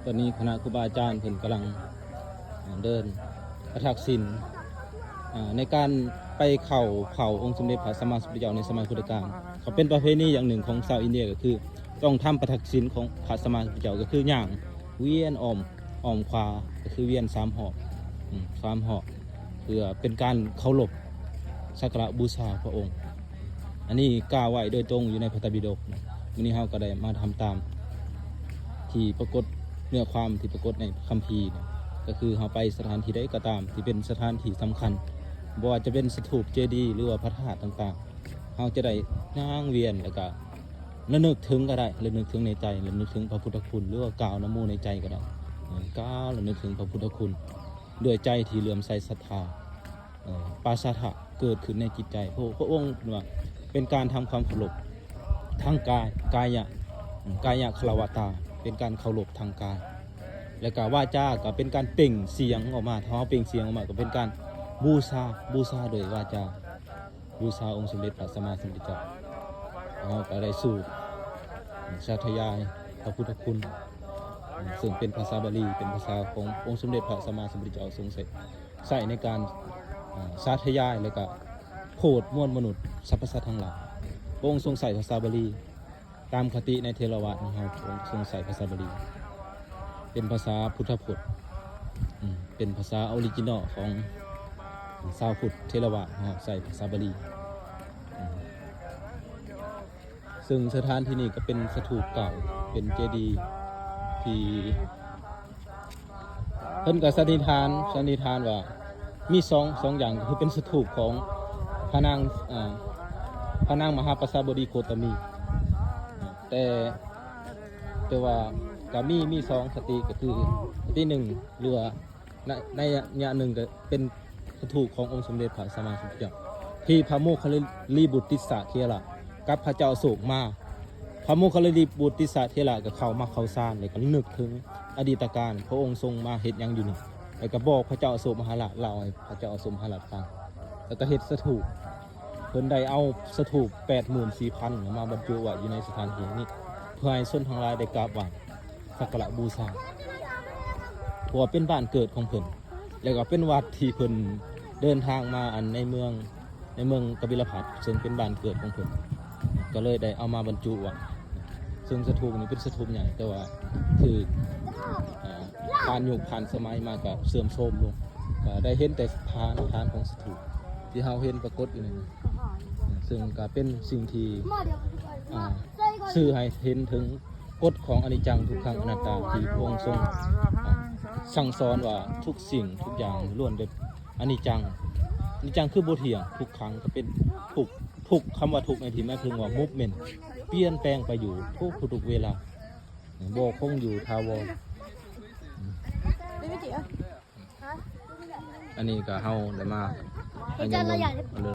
ຕອນນີ້ຄະນະຄູບາອາຈານເພິ່ນກຳລັງເດີນປະທັກສິນ ໃນການໄປເຂົ້າເຝົ້າອົງສົມເດັດພະສຳມາສຳພຸດທະເຈົ້າໃນສະໄໝພຸດທະການ ກໍເປັນປະເພນີຢ່າງໜຶ່ງຂອງຊາວອິນເດຍ ກໍຄືຕ້ອງທຳປະທັກສິນຂອງພະສຳມາສຳພຸດທະເຈົ້າ ກໍຄືຍ່າງວຽນອ້ອມ ອ້ອມຂວາ ກໍຄືວຽນສາມຮອບ ອືມ ສາມຮອບ ເພື່ອເປັນການເຄົາລົບສັກກາລະບູຊາພະອົງ. ອັນນີ້ກ່າວໄວ້ໂດຍຕົງຢູ່ໃນພະໄຕປິດົກ. ມື້ນີ້ເຮົາກໍໄດ້ມາທຳຕາມທີ່ປາກົດ ເນື້ອຄວາມທີ່ປາກົດໃນຄຳພີນະ ກໍຄືເຮົາໄປສະຖານທີ່ໃດກໍຕາມທີ່ເປັນສະຖານທີ່ສຳຄັນ ບໍ່ວ່າຈະເປັນສະຖູບ ເຈດີ ຫຼືວ່າພະທາດຕ່າງໆ ເຮົາຈະໄດ້ຍ່າງວຽນ ແລ້ວກໍລະນຶກເຖິງກໍໄດ້ ລະນຶກເຖິງໃນໃຈ ລະນຶກເຖິງພະພຸດທະຄຸນ ຫຼືວ່າກ່າວນະໂມໃນໃຈກໍໄດ້ ເອີ ກ່າວລະນຶກເຖິງພະພຸດທະຄຸນ ດ້ວຍໃຈທີ່ເຫຼື້ອມໃສສັດທາ ເອີ ປາສາທະເກີດຂຶ້ນໃນຈິດໃຈ ພະ ພະອົງເພິ່ນວ່າເປັນການທຳຄວາມເຄົາລົບທາງກາຍ ກາຍະ ກາຍະຄາລະວະຕາ ເປັນການເຄົາລົບທາງກາຍ ແລະກະວາຈາກະເປັນການເປັ່ງສຽງອອກມາ ຖ້າເຮົາເປັ່ງສຽງອອກມາກະເປັນການບູຊາ ບູຊາໂດຍວາຈາ ບູຊາອົງສົມເດັດພະສຳມາສຳພຸດທະເຈົ້າ ເຮົາກະໄດ້ສູ້ສາທະຍາຍພະພຸດທະຄຸນ ເຊິ່ງເປັນພາສາບາລີ ເປັນພາສາຂອງອົງສົມເດັດພະສຳມາສຳພຸດທະເຈົ້າຊົງໃຊ້ ໃຊ້ໃນການ ອາ ສາທະຍາຍ ແລະກະໂຜດມວນມະນຸດສັບພະສັດທັງຫຼາຍ. ພະອົງຊົງໃຊ້ພາສາບາລີ ຕາມຄະຕິໃນເຖລະວາດຂອງເຮົາ ພະອົງຊົງໃຊ້ພາສາບາລີ ເປັນພາສາພຸດທະພົດ ອືມ ເປັນພາສາອໍຣິຈິນອລຂອງຊາວພຸດເຖລະວາດຂອງເຮົາ ໃຊ້ພາສາບາລີ ອືມ. ເຊິ່ງສະຖານທີ່ນີ້ກໍເປັນສະຖູບເກົ່າ ເປັນເຈດີທີ່ເພິ່ນກໍສັນນິຖານ ສັນນິຖານວ່າມີສອງ ສອງຢ່າງ ກໍຄືເປັນສະຖູບຂອງພະນາງ ອາ ພະນາງມະຫາປະຊາບໍດີໂຄຕະມີ ແຕ່ ແຕ່ວ່າກໍມີ ມີສອງຄະຕິ ກໍຄືຄະຕິໜຶ່ງ ຫຼືວ່າ ໃນ ໃນໄລຍະໜຶ່ງກໍເປັນສະຖູບຂອງອົງສົມເດັດພະສຳມາສຳພຸດທະເຈົ້າ ທີ່ພະໂມກຄະລາລີບຸດຕິສະເຖລະກັບພະເຈົ້າອະໂສກມາ ພະໂມກຄະລາລີບຸດຕິສະເຖລະກໍເຂົ້າມາເຂົ້າຊານ ແລ້ວກໍນຶກເຖິງອະດີດຕະການ ພະອົງຊົງມາເຮັດຫຍັງຢູ່ນີ້ ແລ້ວກໍບອກພະເຈົ້າອະໂສກມະຫາລາດ ເລົ່າໃຫ້ພະເຈົ້າອະໂສກມະຫາລາດຟັງ ແລ້ວກໍເຮັດສະຖູບ ເພິ່ນໄດ້ເອົາສະຖູບແປດໝື່ນສີ່ພັນມາບັນຈຸໄວ້ຢູ່ໃນສະຖານທີ່ນີ້ ເພື່ອໃຫ້ຊົນທັງຫຼາຍໄດ້ກາບໄຫວ້ ສັກກາລະບູຊາ ເພາະວ່າເປັນບ້ານເກີດຂອງເພິ່ນ ແລ້ວກໍເປັນວັດທີ່ເພິ່ນເດີນທາງມາ ອັນ ໃນເມືອງ ໃນເມືອງກະບິລະພັດ ເຊິ່ງເປັນບ້ານເກີດຂອງເພິ່ນ ກໍເລີຍໄດ້ເອົາມາບັນຈຸໄວ້ ເຊິ່ງສະຖູບນີ້ເປັນສະຖູບໃຫຍ່ ແຕ່ວ່າຖືກ ອາ ຜ່ານຍຸກຜ່ານສະໄໝມາກໍເສື່ອມໂຊມລົງ ກໍໄດ້ເຫັນແຕ່ຖານ ຖານຂອງສະຖູບທີ່ເຮົາເຫັນປາກົດຢູ່ນີ້ ເຊິ່ງກໍເປັນສິ່ງທີ່ ອາ ສື່ໃຫ້ເຫັນເຖິງ ກົດຂອງອະນິດຈັງ ທຸກຂັງ ອະນັດຕາ ທີ່ພະອົງຊົງ ອາ ສັ່ງສອນວ່າທຸກສິ່ງທຸກຢ່າງລ້ວນແຕ່ອະນິດຈັງ ອະນິດຈັງຄືບໍ່ທ່ຽງ ທຸກຂັງກໍເປັນທຸກ ທຸກ ຄຳວ່າທຸກໃນທີ່ໝາຍເຖິງວ່າ movement ປ່ຽນແປງໄປຢູ່ທຸກ ທຸກໆເວລາ ບໍ່ຄົງຢູ່ຖາວອນ. ອັນນີ້ກໍເຮົາໄດ້ມາ ເຮັດຈັງໃດ ອັນນີ້